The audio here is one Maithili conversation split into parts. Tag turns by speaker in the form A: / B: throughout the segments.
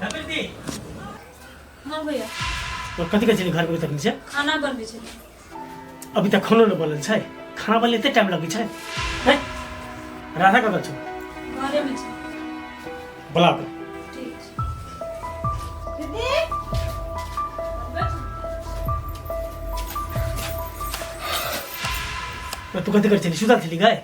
A: प्रीति।
B: हाँ भैया।
A: तो कथी कहै छली घरमे तखन से?
B: खाना बनबै छै।
A: अभी तक खानो नहि बनल छै। खाना बनले एते टाइम लगै छै हैं? राधा कतऽ छौ?
B: घरेमे छै।
A: बोला ओकरा।
B: ठीक छै। दीदी बैठ।
A: तू कथी करै छली? सुतल छली गए?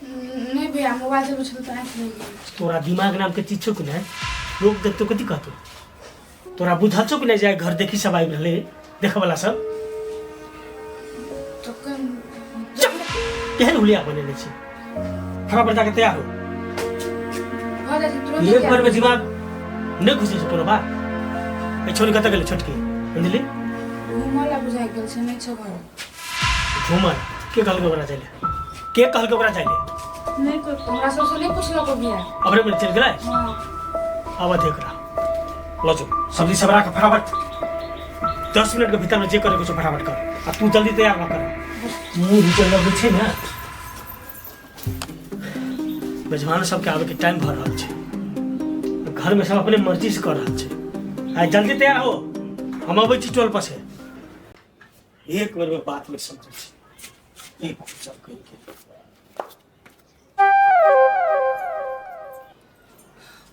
C: नहीं भैया, मोबाइल से पूछल तो आँखि नहीं गेल।
A: तोरा दिमाग नाम के चीज छौ कि नहीं? लोग देखतो कथी कहतो? तोरा बुझल छौ कि नहीं जे घर देखी सब आबि रहलै देखै वाला सब?
C: तखन
A: चुप! केहन हुलिया बनेने छी? फटाफट जाके तैयार हो।
C: भऽ जाइ छै तुरंत।
A: एक बार में दिमाग नहीं घुसे छै कोनो बात। ए छोरी कतऽ गेलै छोटकी अंजलि?
C: घूमऽ ला बुझाइ गेल छै, नहि छौ घर।
A: घूमऽ के कहलकै ओकरा जाय ले? के कहलकै ओकरा जाय ले?
B: नहीं कोई।
C: हमरा सबसँ नहि पुछलक भैया।
A: अपने में चलि गेलै।
C: हाँ।
A: आब देख रहा लो जो सब्जी सब राख फटाफट। 10 मिनट के भीतर में जे करे के छौ फटाफट कर आ तू जल्दी तैयार भऽ कर। मुँह जे लगै छै ने, मेजबान सबके आबे के टाइम भऽ रहल छै। घर में सब अपने मर्जी से कर रहल छै। आइ जल्दी तैयार हो, हम अबै छी टोल पर से। एक बेर में बात में समझै छी एक चल कहि के।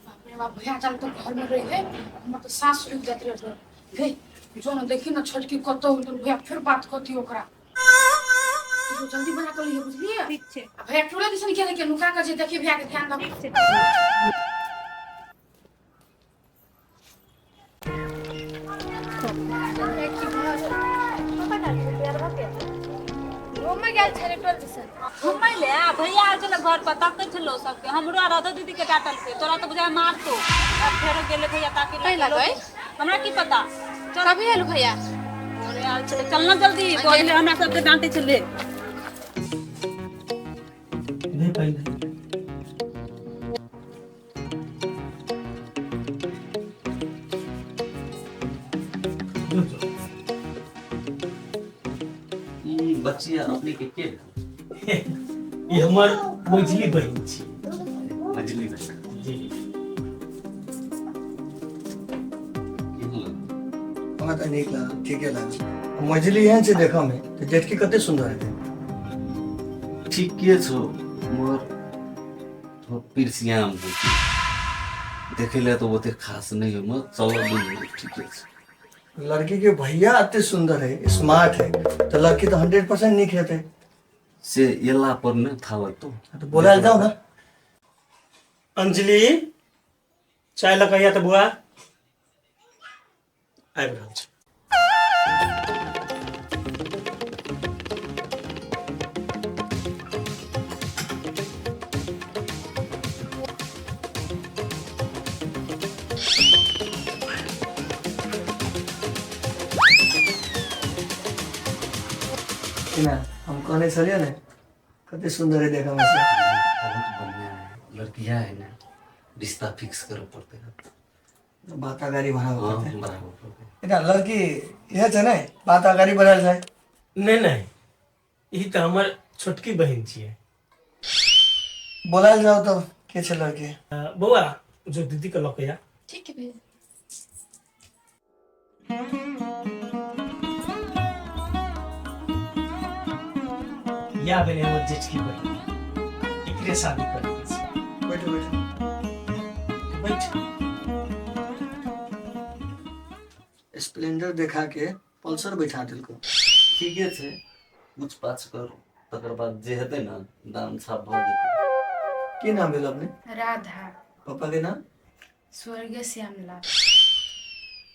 C: बाप रे बाप, भैया चल तो घर में रह गए, हमर तो सास रुक जात रहे। गई जो न देखी न छोटकी कतौ तो भैया फिर बात करती ओकरा। तू जल्दी बना कर लिहे, बुझलिए?
B: ठीक छै।
C: आ भैया टोले दिसन के देखिए नुका के जे देखिए, भैया के ध्यान रख।
B: ठीक छै।
D: घूमे गेल छलै टोल दिसन।
B: घुमै ले आ भैया आयल छलै घर पर, तकै छलो सबके, हमरो आ राधो दीदी के डांटलकै। तोरा तऽ बुझाय मारतो। आ फेरो गेलै भैया ताके।
D: कहीं लगै?
B: हमरा की पता। चल।
D: कभी एलु भैया?
B: भोरे आयल छलै। चल ना जल्दी, पहिले हमरा सबके डांटे छलै।
A: नहीं पाई नहीं। जो जो।
E: ई बच्चिया अपने के के भेल?
A: ई हमर मझली बहिन छी।
E: मझली बहिन?
A: जी।
E: केहन लगल?
F: हमरा तऽ नीक लागल, ठीके लागल। मझली एहन छै देखऽ मे तऽ जेठकी कते सुन्दर हेतै।
E: ठीके छौ, मगर थोड़ा पिरसियाम होइ छै। देखै लए तऽ ओते खास नहि होइ, मगर चलऽ दुनू ठीके छै।
F: लड़की के भैया एते सुन्दर है, स्मार्ट है, तऽ लड़की तऽ 100% नीक हेतै।
E: से एला पर ने था लगतो।
F: तऽ बोलायल जाउ ने।
A: अंजलि, चाय लऽ कऽ तऽ बुआ आबि रहल छै।
F: ना हम कहने छलियै ने, कते सुन्दर है देखऽ मे से।
E: बहुत बढ़िया है लड़किया है ने, रिश्ता फिक्स करे पड़ते।
F: बात अगाडि बढ़ाबऽ पड़तै।
E: बढ़ाबऽ पड़तै।
F: एकटा लड़की इएह छै ने, बात अगाडि बढ़ल जाय।
A: नहि नहि, ई तऽ हमर छोटकी बहिन छियै।
F: बोलायल जाओ तब, के छै लड़की?
A: बौआ, जो दीदी के लऽ के आ।
C: ठीक है भैया।
A: या भेलै हमर जेठकी बहिन, एकरे शादी करे के छै।
F: बैठू बैठू।
A: बैठ।
F: स्प्लेंडर देखा के पल्सर बैठा देलको।
E: ठीके छै, पूछ पाछ करू, तकर बाद जे हेतै ने दाम छाप भऽ जेतै।
F: की नाम भेल अपने?
C: राधा।
F: पापा के नाम?
C: स्वर्गीय श्यामलाल।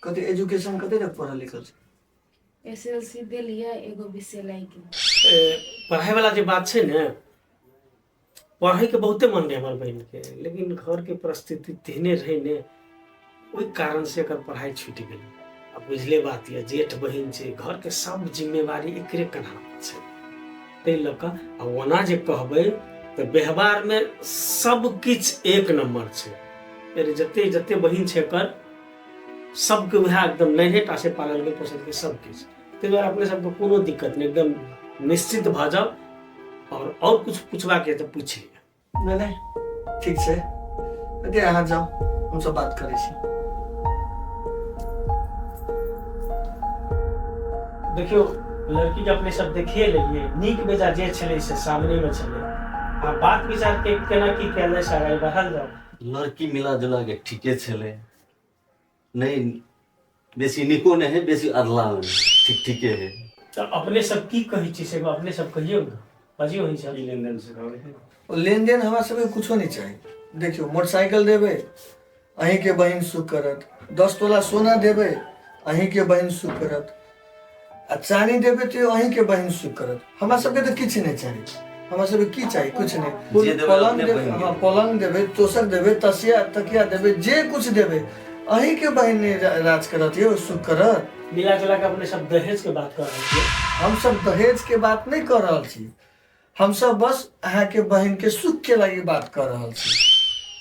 F: कते एजुकेशन, कते तक पढ़ल लिखल छै?
C: एस एल सी देलियै, एगो विषय लागि गेल।
A: पढ़ाई वाला जे बात छै ने, पढ़ैके बहुते मन रहै हमर बहिनके, लेकिन घरके परिस्थिति तेहने रहै ने, ओहि कारण से एकर पढ़ाई छूटि गेलै। आ बुझले बात यऽ, जेठ बहिन छै, घरके सब जिम्मेवारी एकरे कन्हा पर छै, ताहि लऽ कऽ। आ ओना जे कहबै तऽ व्यवहारमे सब किछु एक नम्बर छै। यानी जते जते बहिन छै एकर, सबके वएह एकदम नन्हे टा से पालल गेल पोसल के सब किछु। ताहि दुआरे अपने सबके कोनो दिक्कत नहि, एकदम निश्चित भऽ जाउ। और कुछ पूछबाक यऽ तऽ पूछि लिअ।
F: नहि नहि, ठीक छै। अरे अहाँ जाउ, हमसब बात करै छी।
A: देखियौ लड़की के अपने सब देखिए लेलिए, नीक बेजा जे छलै से सामने में छलै। आ बात विचार के केना की कयल जाय से आगाँ बढ़ल जाओ।
E: लड़की मिला जुला के ठीके छलै, नहीं बेसी नीको नहीं है बेसी अधला नहीं, ठीक ठीके है।
A: तऽ अपने सब की कहै छी से अपने सब कहियौ ने, बजियौ ही सब।
D: की लेनदेन से कहबै है?
F: ओ लेनदेन हमरा सबके कुछो नहीं चाही। देखियौ मोटरसाइकिल देबै अहीँके बहिन सुख करत, 10 तोला सोना देबै अहीँके बहिन सुख करत, आ चानी देबै तऽ अहीँके बहिन सुख करत। हमरा सबके तऽ किछु नहि चाही। हमरा सबके की चाही? कुछ नहीं।
E: जे देबै
F: पलंग
E: अपने
F: देबै,
E: बहिन के।
F: हाँ, पलंग देबै, तोशक देबै, तसिया तकिया देबै, जे कुछ देबै अहीँके बहिन नहि राज करत यौ, सुख करत।
A: मिला जुला के अपने सब दहेज के बात कर रहल छियै।
F: हम सब दहेज के बात नहीं कर रहल छी, हम सब बस अहाँके बहिन के सुख के लागि बात कर रहल छी।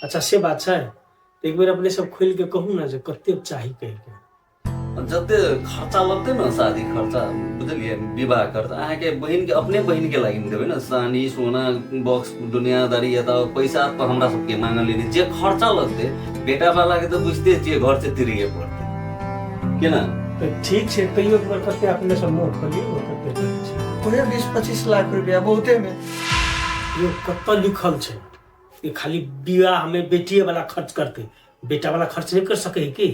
A: अच्छा से बात छै, तऽ एक बेर अपने सब खोलि के कहू ने जे कते चाही कहि के।
E: जते खर्चा लगतै ने शादी खर्चा बुझलियै, विवाह खर्चा अहाँके बहिन के अपने बहिन के लागि देबै ने, चानी सोना बॉक्स दुनियादारी या तऽ पैसा तऽ हमरा सबके मांगल नहि, जे खर्चा लगतै बेटा वाला के तऽ बुझते छियै घर से तिरिये पड़तै केना।
A: तऽ ठीक छै, तैयो एक बेर कते अपने सब मुँह खोलियौ ने, कते कहै छै?
F: उहे 20-25 लाख रुपया बहुते में।
A: यो कतऽ लिखल छै कि खाली विवाह में बेटिए वाला खर्च करतै, बेटा वाला खर्च नहीं कर सकै है की?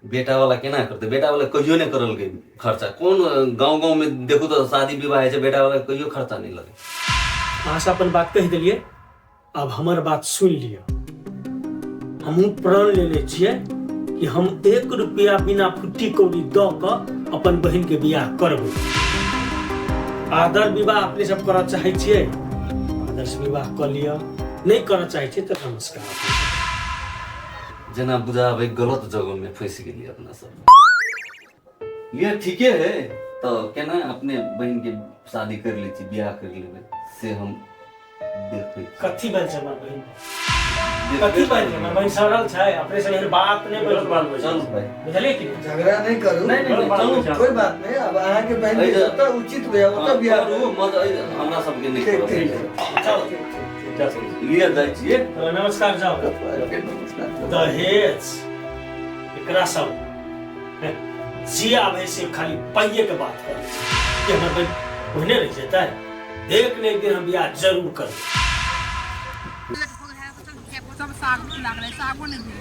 E: बेटा वाला केना करतै? बेटा वाला कहियो नहि करलकै खर्चा। कोन गाँव गाँव में देखू तऽ शादी विवाह होइ छै, बेटा वाला कहियो खर्चा नहि लगै।
A: अहाँ से अपन बात कहि देलियै, आब हमर बात सुनि लिअ। हमहूँ प्रण लेने छियै कि हम 1 रुपया बिना फुट्टी कौड़ी दऽ कऽ अपन बहिन के बियाह करबै। आदर विवाह अपने सब करऽ चाहै छियै, आदर्श विवाह कऽ लिअ, नहि करऽ चाहै छियै तऽ नमस्कार।
E: जेना बुझाबै गलत जगह में फंसि गेलियै अपना सब। ये ठीके है तऽ केना अपने बहिन के शादी कर लै छी, बियाह कर लेबै से हम देखै छी।
A: कथी भेल छै हमर बहिन? कथी भेल छै हमर बहिन? सरल छै, अपने से एहन बात नहि
D: गलत बात
A: बजू।
D: बजै।
E: चलू भाई,
A: बुझलियै कि नहि?
F: झगड़ा नहीं करू।
E: नहीं, नहीं, नहीं, चलू।
F: कोई बात नहीं, अब अहाँके बहिन के
E: एहि जे-
F: जतऽ उचित हुए ओतऽ बियाह
E: करू, मत हमरा सबके नहि
F: ठीक,
E: करब।
F: ठीक, ठीक।
A: चलू।
D: जा सकै छी।
E: लिअ जाइ छियै।
A: तऽ नमस्कार, जाउ। दहेज एकरा सब जे आबै से खाली पाइए के बात करै छै कि हमर बहिन ओहने रहि जेतै। एक ने एक दिन हम बियाह जरूर करबै।
G: सब साग लागलै, सागो नहि भेल।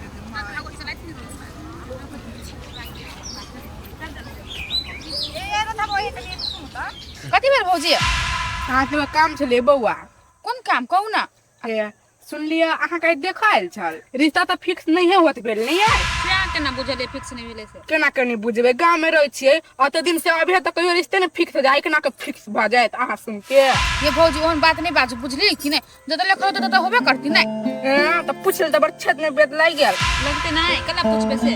C: कथी भेल भौजी?
G: अहाँके एगो काम छलै बौआ।
C: कोन काम कहू ना?
G: ए, सुनलियै अहाँके देखऽ आयल छल, रिश्ता तऽ फिक्स नहिए होत भेल नहि यै?
B: से अहाँ केना बुझलियै फिक्स नहि भेलै से?
G: केना केना बुझबै, गाँव में रहै छियै अते दिन से, अभी तक कहियो रिश्ते नहि फिक्स हो जाय, केना के फिक्स भऽ जायत अहाँ सुन के?
C: ये भौजी ओहन बात नहि बाजू, बुझलियै कि नहि? जतऽ लिखल होतै ततऽ होबे करती नहि।
G: हँ, तऽ पूछ लेल तऽ बड़ छेद में बेद लागि गेल।
B: लगतै नहि, केना पूछबै से?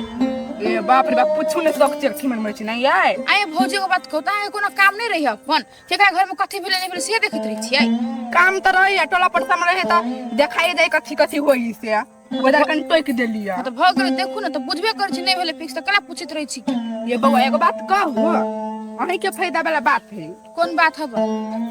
G: ए बाप रे बाप, पूछू नहि सक छै, ठिमन मरै छै नहि यै?
C: आये भौजी एगो बात कहू तऽ, अहाँके कोनो काम नहि रहै अपन? केकरा घर में कथी भेलै नहि भेलै से देखैत रहै छियै?
G: काम तऽ रहै टोला परसा में रहै तऽ देखाई जाय कथी कथी होई से, ओहि कनि टोकि देलियै।
C: हाँ, तऽ भऽ गेलै, देखू ने तऽ बुझबे करै छी नहि भेलै फिक्स तऽ केना पूछैत रहै छी?
G: ये बौआ एगो बात कहू, अहींके फायदा वाला बात है।
C: कोन बात हब?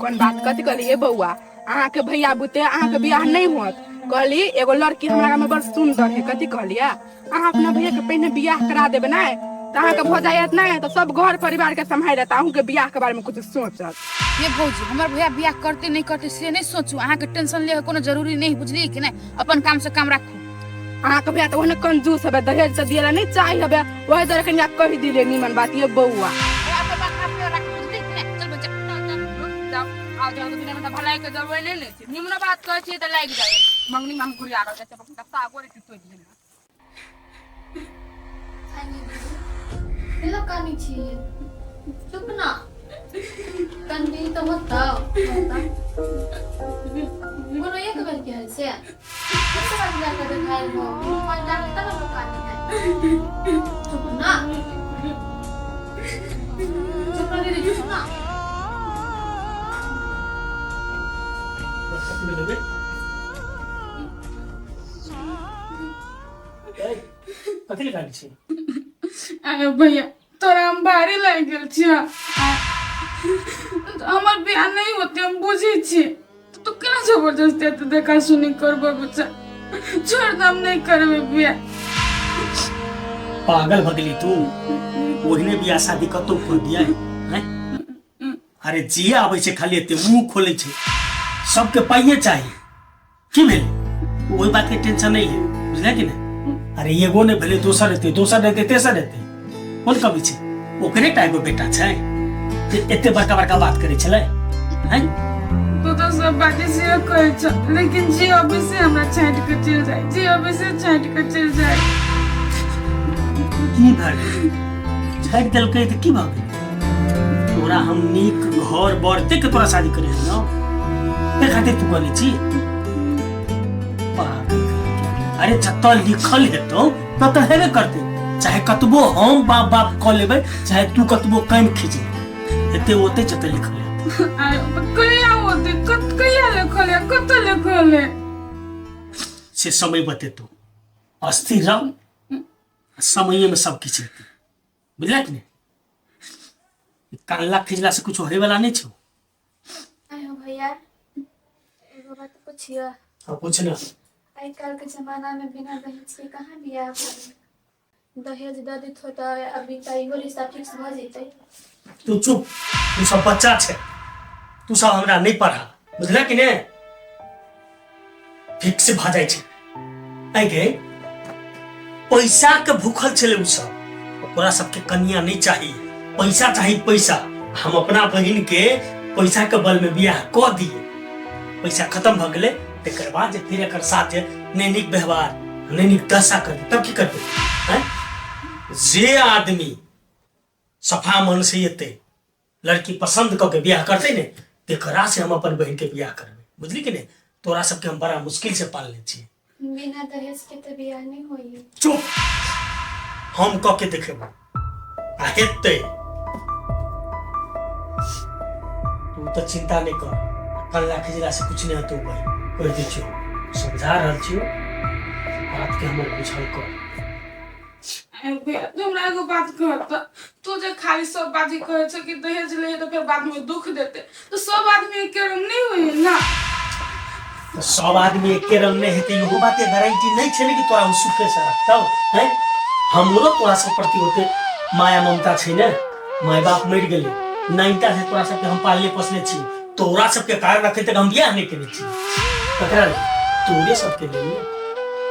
G: कोन बात कथी कहली ये बौआ, अहाँके भैया बुते अहाँके बियाह नहीं होत। कहली एगो लड़की हमरा गाँव में बड़ सुंदर है। कथी कहलियै, अहाँ अपना भैया के पहिने बियाह करा देबै ने तऽ अहाँके भऽ जायत नहि तऽ सब घर परिवार के सम्हारि लेत, अहूँके बियाह के बारे में कुछ सोचत।
C: ये भौजी हमर भैया बियाह करते नहीं करते से नहीं सोचू, अहाँके टेंशन ले कोनो जरूरी नहीं, बुझलियै कि नहीं? अपन काम से काम राखू।
G: अहाँके भैया तऽ ओहने कंजूस हबे, दहेज तऽ दियला नहीं चाही हबे, वही दुआरे कनिया कहि दिले नीमन बात ये बौआ।
C: अपन बात अपने राखू, बुझलियै कि नहीं? चल बच्चा
G: जाओ आओ जाओ, दुनिया में तऽ भलाई के जरूरी नहीं ने छै, निमनो बात कहै छियै तऽ लागि जाइ मंगनी में हम घुरिया रहल छै, सागो रे तोड़ि लेना।
H: केला कानी छी? चुप ना, कनबी तऽ होतौ। कोनो एक बेर के है से कते बार जा के देखायल हो मोबाइल डाल तब लोग कानी है। चुप ना, चुप ना दीदी, चुप ना।
A: मिलबै कथी लए कानै छी?
I: अरे भैया तोरा हम भारी लागि गेल छियै, हमर बियाह नहि होते हम बुझै छी, तू केना जबरदस्ती एते देखा सुनी करबै? बच्चा छोड़ दे, हम नहि करबै बियाह।
A: पागल भऽ गेली तू? ओहने बियाह शादी कतौ कोइ दिया हैं? अरे जे आबै छै खाली एते मुंह खोलै छै, सबके पाइये चाही। की भेलै? ओहि बात के टेंशन नहीं ले, बुझले कि नहीं? अरे एगो नहीं भेलै दोसर हेतै, दोसर हेतै तेसर हेतै, कोन कमी छै? ओकरे टा एगो बेटा छै जे एते बड़का बड़का बात करै छलै हैं?
I: तू तो सब बात से कहै छ, लेकिन जे अबै से हमरा छाँटि के चलि जाय, जे अबै से छाँटि के चलि जाय।
A: की भऽ गेलै? छाँटि देलकै तऽ की भऽ गेलै? तोरा हम नीक घर बर देख के तोरा शादी करे हन ते खातिर तू कहले छी पागल के। अरे जतऽ लिखल हेतौ ततऽ हेबे करतै, चाहे कतबो हम बाप बाप कऽ लेबै, चाहे तू कतबो कान खींच लेबै, हेतै ओतै जतऽ लिखल हेतै।
I: आय, कहिया होतै? कहिया लिखल है? कतऽ लिखल है?
A: से समय बतेतौ, अस्थिर रह, समये में सब किछु हेतै, बुझलक कि नहि? कानला खिजला से कुछ होए वाला नहीं छौ।
H: आयो भैया, एगो बात पूछियो?
A: हाँ, पूछ ना।
H: आइ काल्हि के जमाना में बिना दहेज के कहाँ बियाह होई? दहेज दऽ देत हो तऽ अभी तऽ इहो रिश्ता फिक्स भऽ जेतै।
A: तू चुप, तू सब बच्चा छै, तू सब हमरा नहीं पढ़ा, बुझल कि नहीं? फिक्स भऽ जाइ छै। आइ गे, पैसा के भूखल छलै उ सब, ओकरा सबके कनिया नहीं चाही, पैसा चाही पैसा। हम अपना बहिन के पैसा के बल में बियाह कऽ दिए, पैसा खत्म भऽ गेलै तकर बाद जे फिर एकर साथ जे नहि नीक व्यवहार नहि नीक दशा करतै तब की करतै हैं? जे आदमी सफा मन से एतै, लड़की पसंद कऽ के बियाह करतै ने, तेकरा से हम अपन बहिन के बियाह करबै, बुझली कि नहि? तोरा सबके हम बड़ा मुश्किल से पालने छी।
H: बिना दहेज के तऽ बियाह नहि होई।
A: चुप, हम कऽ के देखेबो आ हेतै। तू तऽ चिंता नहि कर, कल्ला खिजला से कुछ नहीं हेतौ बहिन, कहि दै छियौ, समझा रहल छियौ, बात के हमर बुझल कर।
I: ए भैया, तू हमरा एगो बात कह तऽ, तू जे खाली सब बाजी कहै छ कि दहेज ले तऽ फेर बाद में दुख देते, तऽ सब आदमी एके रंग नहीं होई ना?
A: तऽ सब आदमी एके रंग नहि हेतै इहो बात के गारंटी नहीं छै ने कि तोरा ओ सुखे से रखतौ हैं? हमरो तोरा सब प्रति ओते माया ममता छै ने, माय बाप मरि गेलै नाइटा से तोरा सबके हम पालने पोसने छी, तोरा सबके कारण अखन तक हम बियाह नहि केने छी, ककरा लेल? तोरे सबके लेल ने।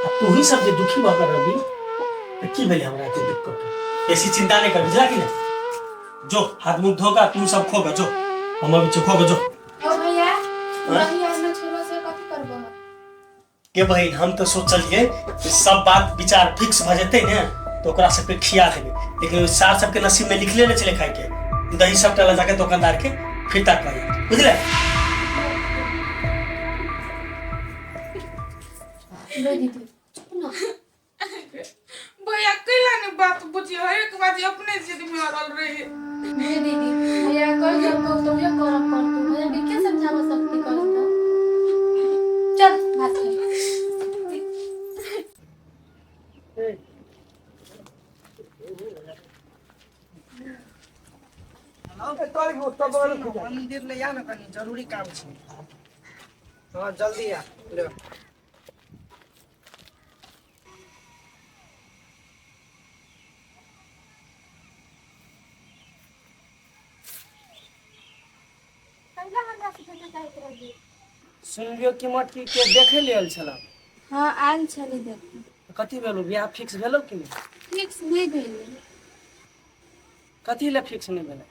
A: आ तोही सब जे दुखी भऽ कऽ रहबी तऽ की भेलै हमरा एते दुख कऽ के? बेसी चिंता नहि कर, बुझला कि नहि? जो हाथ मुंह धोगा, तू सब खोगा जो, हम अभी खोगा जो।
H: ओ भैया, दही आर में छोड़ो से कथी करबो?
A: के बहिन, हम तऽ सोचलियै कि सब बात विचार फिक्स भऽ जेतै ने तऽ ओकरा सबके खिया देबै, लेकिन ओहि सार सबके नसीब में लिखले नहि छलै खाइके, दही सबटा लऽ जाके दोकानदार के फिरता कऽ बुझले।
H: दीदी चुप ना।
I: भैया कैला नहीं बात बुझी, हर एक बात अपने जिद में अड़ल रही।
H: हे दीदी, भैया कह जब कहो तो ये करब पड़तो, भैया के के समझाव सकती कर तो चल भात खा।
J: मंदिर ले आ न, कनी जरूरी काम छै। हाँ, जल्दी आ ले।
H: कैला हमरा से भेटे चाहैत रही?
J: सुनलियो कि मटकी के देखे ले आयल छल।
H: हाँ, आयल छली देखे।
J: कथी भेलो, बियाह फिक्स भेलो कि नहि?
H: फिक्स नहीं भेलै।
J: कथी ले फिक्स नहि भेलै?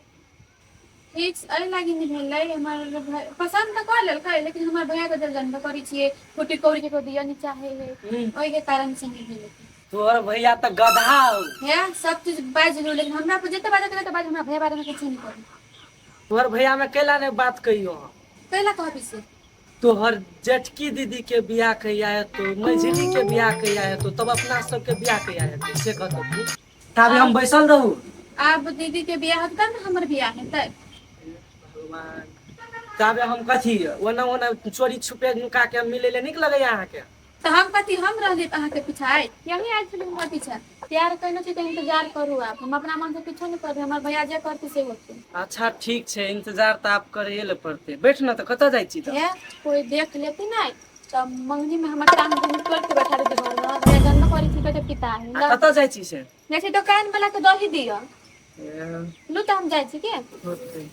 H: फिक्स एहि लागी नहि भेलै, हमर पसंद तऽ कऽ लेलकै, लेकिन हमर भैया के जल जानबे करै छियै, फूटी कौड़ी केकरो दिअ नहि चाहे है, ओहि के कारण से नहि भेलै।
J: तोहर भैया तऽ गधा हौ।
H: हे, सब चीज बाजि गेलौ, लेकिन हमरा पर जते बाजऽ के बाज, हमरा भैया बारे में कुछो नहि कहू।
J: तोहर भैया में कैला नहि बात कहियो अहाँ?
H: कैला कहबी से?
J: तोहर जेठकी दीदी के बियाह कहिया हेतौ, मझिली के बियाह कहिया हेतौ, तब अपना सबके बियाह कहिया हेतै से कहतौ तू? ताबे हम बैसल रहू?
H: आब दीदी के बियाह हेतै तब ने हमर बियाह हेतै।
J: भगवान, ताबे हम कथी ओना ओना चोरी छुपे नुका के मिले ले नीक लगैया अहाँके?
H: तऽ हम कथी, हम रहली अहाँके पीछा आइ यही आयल छली हमरा पीछा? प्यार कैने छी तऽ इंतजार करू आप, हम अपना मन से किछो नहि करबै, हमर भैया जे करतै से होतै।
J: अच्छा ठीक छै, इंतजार तऽ आब करैए ले पड़तै। बैठ ने तऽ, कतऽ जाइ छी तऽ?
H: हे, कोई देख लेती नहि तऽ मंगनी में हमर टांग दुनू तोड़ के बैठा देती घर में। हमर भैया जानबे करै छी, कहै पिता है।
J: आ कतऽ जाइ छी से?
H: जाइ छी दोकान वाला के दही दिअ।
J: ए,
H: लू तऽ हम जाइ छी के।
J: होतै।